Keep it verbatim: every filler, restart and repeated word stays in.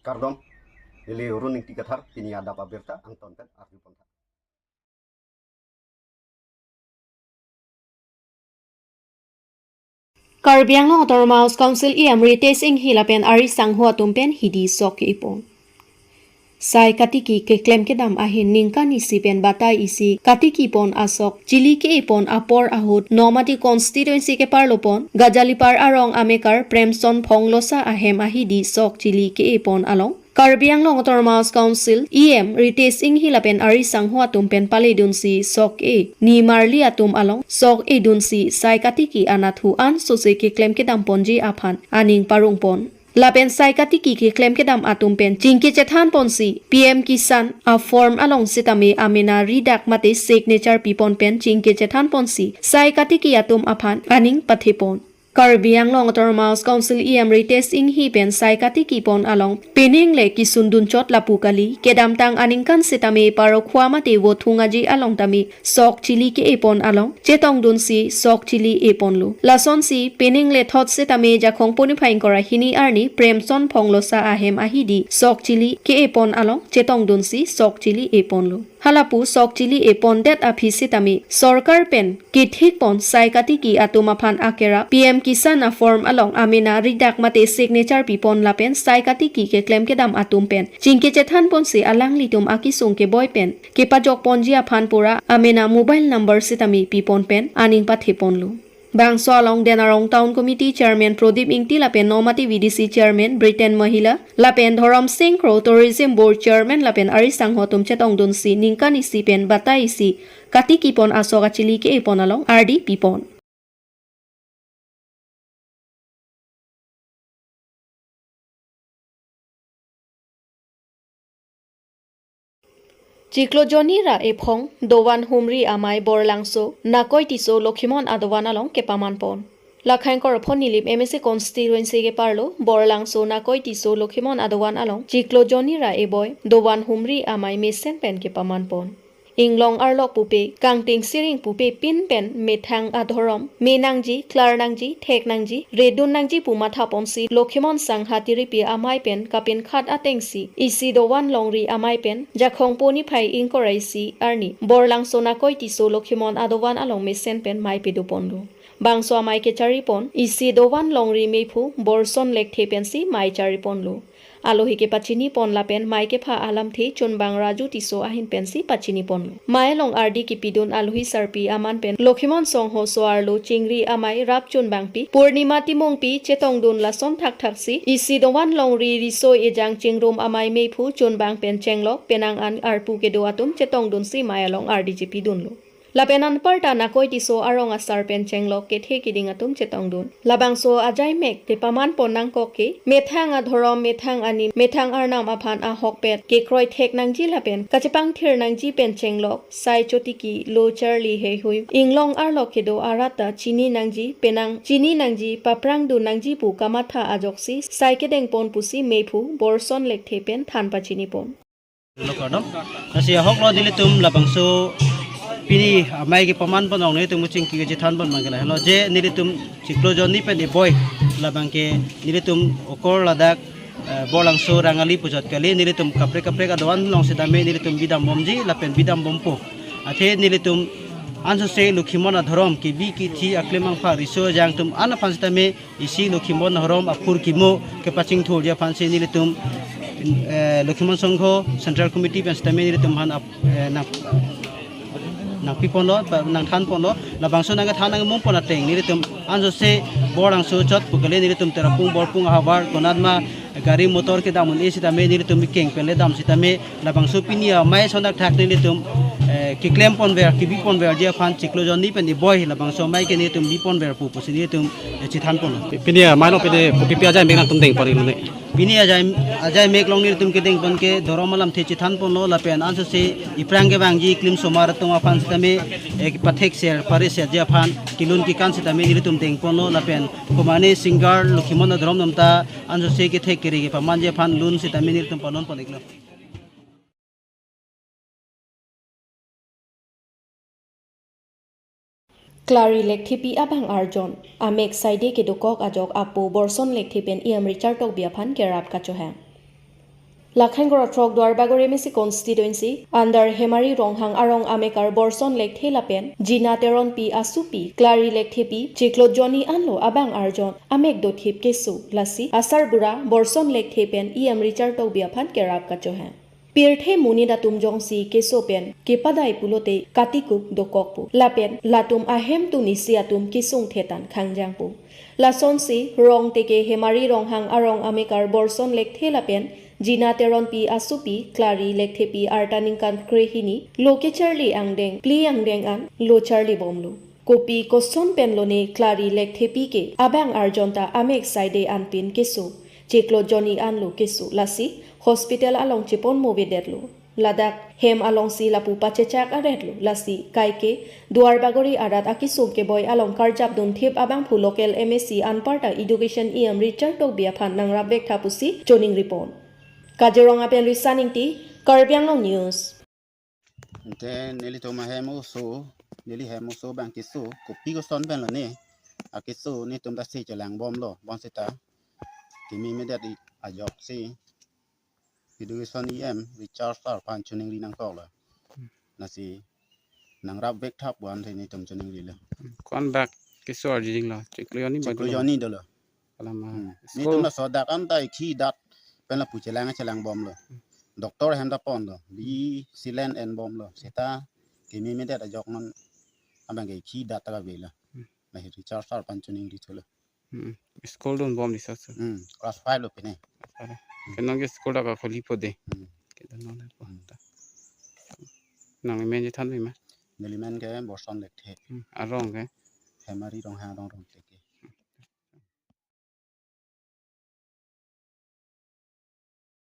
Kardom, neli Run Ingti Kathar, pini adap abirta angton pen arju pon tha. Karbi Anglong Autonomous Council E M Ritesh Enghi lapen ari sangho atum pen hidi sok ke-e pon. Sai katiki keklem kedam ahin ningkan isi pen batai isi katiki pon asok chili ke-e pon apor ahut Nomati constituency keparlo pon Gajalipar arong amekar Premson Phonglosa ahem ahidi sok chili ke-e pon along Karbi Anglong Autonomous Council E M Ritesh Enghi lapen ari sangho atum pen paledunsi sok e nimarli atum along sok edunsi sai katiki anatthu ansose keklem kedam ponji aphan aning parong pon. Lapen sai katiki keklem kedam atum pen chingki chethan ponsi P M Kisan a form along sitame amena ridak mate signature pipon pen chingki chethan ponsi sai katiki atum aphan aning pathe pon. Karbi Anglong Autonomous Council E M Ritesh Enghi pen sai katiki pon along penang le kisundun chot lapu kali, kedamtang aningkan sitame parokhua mate vothung aji along tame sok chili ke-e pon along chetongdunsi sok chili e ponlo. Lasonsi penang le thot sitame Jakhong poniphai ingkoi ra hini arni Premson Phonglosa ahem ahidi sok chili ke-e pon along chetongdunsi sok chili e ponlo. Halapu sok chili e pondet aphi sitame sorkar pen kethik pon sai katiki atum aphan akerap P M Kisan a form along amena ridak mate signature pipon lapen sai katiki keklem kedam atum pen chingki chethan ponsi alanglitum akisung keboi pen kepajok ponji aphan pura amena mobile number sitame pipon pen aning pathe ponlo. Bangso along Denarong Town Committee Chairman Prodip Ingti lapen Nomati V D C Chairman Britain Mahila lapen Dhorom Sing Kro Tourism Board Chairman lapen ari sangho atum chetongdunsi ningkan isi pen batai isi katiki pon asok achili ke-e pon along ardi pipon. Chiklo jonni ra ephong dovan humri amai Borlangso Nakoi Tisso Lokhimon adovan along kepaman pon. Lakhang korphon Nilip M A C constituency keparlo Borlangso Nakoi Tisso Lokhimon adovan along chiklo jonni ra eboi dovan humri amai mesen pen kepaman pon. Inglong arlo pupe, kangting siring pupe pin pen methang adhorom, me nangji, klar nangji, thek nangji, redun nangji pu matha ponsi Lokhimon Sangha Tiripi amai pen kapinkhat atengsi, isi dovan longri amai pen, Jakhong poniphai ingkoi ra isi arni, Borlangso Nakoi Tisso Lokhimon adovan along mesen pen mai pedo ponlo. Bangso amai kechari pon, isi dovan longri mephu, Borson Lekthe pensi mai chari ponlo. Alohi kepachini pon lapen mai kepha alamthe chunbang Raju Tisso ahin pensi pachini ponlo. Mai along ardi kipidun alohi sarpi aman pen Lokhimon Songho so-arlo chingri amai rap chunbangpi Purnima Timungpi chetongdun lason thakthaksi isi dovan longri riso ejang chingrum amai mephu chunbang pen chenglok penang an arpu kedo atum chetongdunsi mai along ardi chipidunlo. Lapen anparta Nakoi Tisso arong asar pen chenglok kethe kiding atum chetongdun. Labangso ajaimek kepaman pon nangkok ke, methang adhorom, methang anim, methang arnam aphan ahokpet kekroi thek nangji lapen kachepangthir nangji pen chenglok sai chotiki lo charli heihui inglong arlo kedo arat ta chini nangji penang chini nangji paprang dun nangji pu kamatha ajoksi sai kedeng pon pusi mephu Borson Lekthe pen than pachini pon. Lo kardom. Lasi ahok lo nelitum labangso pini amai kepaman pon along nelitum chingki kachethan pon mang ke lahelo je nelitum chiklo jonni pen eboi labang ke nelitum okor ladak, eh, Borlangso Rangali puchot kali nelitum kaprek kaprek adovan along sitame nelitum bidam bomji lapen bidam bompo. Athe nelitum ansose Lokhimon adhorom kebi kithi aklem angpha riso ejang atum an aphan sitame isi Lokhimon adhorom aphurkimo kepachingthurji aphansi nelitum, eh, Lokhimon Songho Central Committee pen sitame nelitum aphan ap-, eh, nang, nangpi ponlo, pa-, nangthan ponlo, labangso nangkethan nangmung pon ateng nelitum ansose Borlangso chot pu kali nelitum Terapung Borpung ahavar konatma gari motor kedam un-e sitame nelitum keng pen le dam sitame labangso pini amai ason thakthak nelitum, eh, keklem ponver, kebi ponverji aphan chiklo jonni pen eboi labangso amai ke nelitum bi ponver pu pusi nelitum, eh, chethan ponlo. Pini amai along pini kopi pi ajaimek nangtum deng pari lone? Pini ajai, ajaimek along nelitum kedeng pon ke dhorom alamthe chethan ponlo lapen ansose iphrang kevangji klim somar atum aphan sitame, eh, pathek ser pare serji aphan kelun kekan sitame nelitum deng ponlo lapen komane singer Lokhimon adhorom namta ansose kethek kere kepamanji aphan lun sitame nelitum panon pon iklo. Klari Lekthepi abang arjon, amek saide kedokok ajok apo Borson Lekthe pen E M Richard Tokbi aphan kerap kachohang. Lakhan Kora throk Duarbagori M A C constituency under Hemari Ronghang arong amekar Borson Lekthe lapen Jina Teronpi asopi Clary Lekthepi chiklo jonni anlo abang arjon amek dothip keso, lasi asarbura Borson Lekthe pen E M Richard Tokbi aphan kerap kachohang. Pirthe monit atum jongsi keso pen kepadai pulote katikup dokokpo. Lapen latum ahem tunisi atum kesung thetan khangjangpo. Lasonsi rong teke Hemari Ronghang arong amekar Borson Lekthe lapen Jina Teronpi asopi Clary Lekthepi arta ningkan krehini lo kecharli angdeng, phli angdeng an lo charli bomlo. Kopi koson pen lone Clary Lekthepi ke abang arjon ta amek saide anpin keso, chiklo jonni anlo keso, lasi hospital along chepon movedetlo. Ladak hem alongsi lapu pachechak aretlo, lasi kaike Duarbagori arat akesung keboi along karjap dunthip abangphu local M A C anparta Education E M Richard Tokbi aphan nangrap vek tha pusi choningri pon. Kaziranga pen Risa Ingti, Karbi Anglong News. Ante nelitum ahem oso, neli hem oso abang keso, kopi koson pen lone akeso netum ta si chelang bomlo, bonsita kimi medet i ajok si Education E M Richard sir aphan choningri nangkoklo. Lasi nangrap vek tha pu-an the netum choningrilo. Ko-an bak keso arjilo, chiklo jonni bak chiklo dolo. Jonni dolo. Kalama. Hmm. School. Netum laso dak anta ikhi dat pen lapu chelang chelang bomlo. Doctor hem ta ponlo. Bi silen en bomlo. Seta kimi medet ajok non abang ke ikhi dat ta kavelo. Hmm. Lahei Richard sir aphan choningri thulo. Hmm. School dun bom di sasa. Hmm. Class five lo pine. Are. Ke nang ke school dak kholipo de. Hmm. Ke dan non po. Hmm. Ta. Nangli men je than ma? Neli men ke Borson Lekthe. Hmm. Arong ke? Hemari Ronghang arong Rongte.